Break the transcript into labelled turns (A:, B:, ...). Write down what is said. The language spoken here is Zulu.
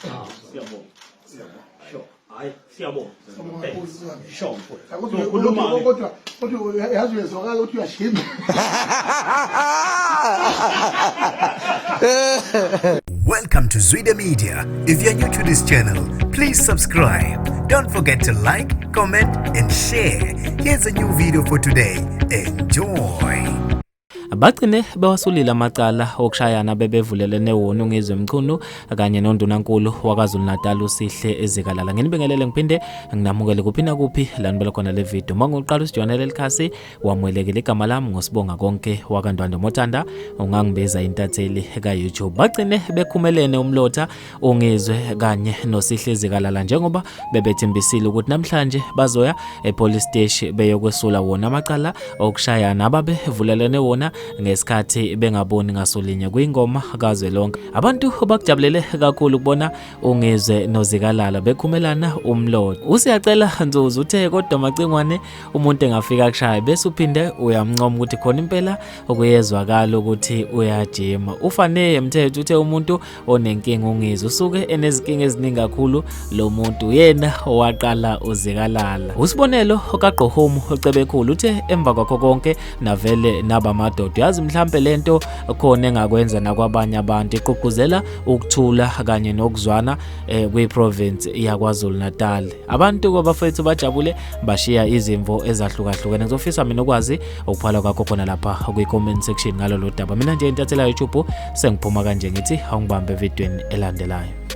A: Siyabonga. Sure. Hayi, siyabonga.
B: Siyabonga kakhulu, Sizwane.
A: Sure, mfowethu.
B: Kodwa
A: Sokhuluma-ke.
B: kodwa kodwa yazi uyezwakala ukuthi uyashima.
C: Welcome to Zwida Media. If you're new to this channel, please subscribe. Don't forget to like, comment, and share. Here's a new video for today. Enjoy.
D: Bagcine bewasulile amacala okushayana bebevulelene wona uNgizwe Mchunu kanye noNdunankulu waKwaZulu-Natal uSihle Zikalala. Nginibingelele ngiphinde nginamukele kuphi nakuphi la nibela khona le video. Uma ngiqala usijoyinela elikhasi wamukelekile igama lami ngosibonga konke wakaNdwandwe Mothanda ungangibiza intatheli ka-YouTube. Bagcine bekhumelene umlotha uNgizwe kanye noSihle Zikalala njengoba bebethembisile ukuthi namhlanje bazoya epolice station beyokwesula wona amacala okushayana ababevulelene wona ngesikhathi bengaboni ngasolinye kwingoma kazwelonke. Abantu bakujabulele kakhulu ukubona uNgizwe noZikalala bekhumelana umlotha. USiyacela Nzuzu uthe kodwa Macingwane umuntu engafika kushaya bese uphinde uyamncoma ukuthi khona impela okuyezwakala ukuthi uyajima. Ufane Mthetho uthe umuntu onenkinga uNgizwe usuke enezinkinga eziningi kakhulu lo muntu yena owaqala uZikalala. Usibonelo kaGqohomu ocebekhulu uthe emva kwakho konke navele naba madoda yazi mhlampe lento khona engakwenza nakwabanye abantu igqugquzela ukuthula kanye nokuzwana eh, kwi-province yaKwaZulu Natal. Abantu kwabafethu bajabule bashiya izimvo ezahlukahlukene. Ngizofisa mina ukwazi ukuphala kwakho khona lapha kwi-comment section ngalolu daba. Mina nje intathela YouTube sengiphuma kanje ngithi awungibambe evidweni elandelayo.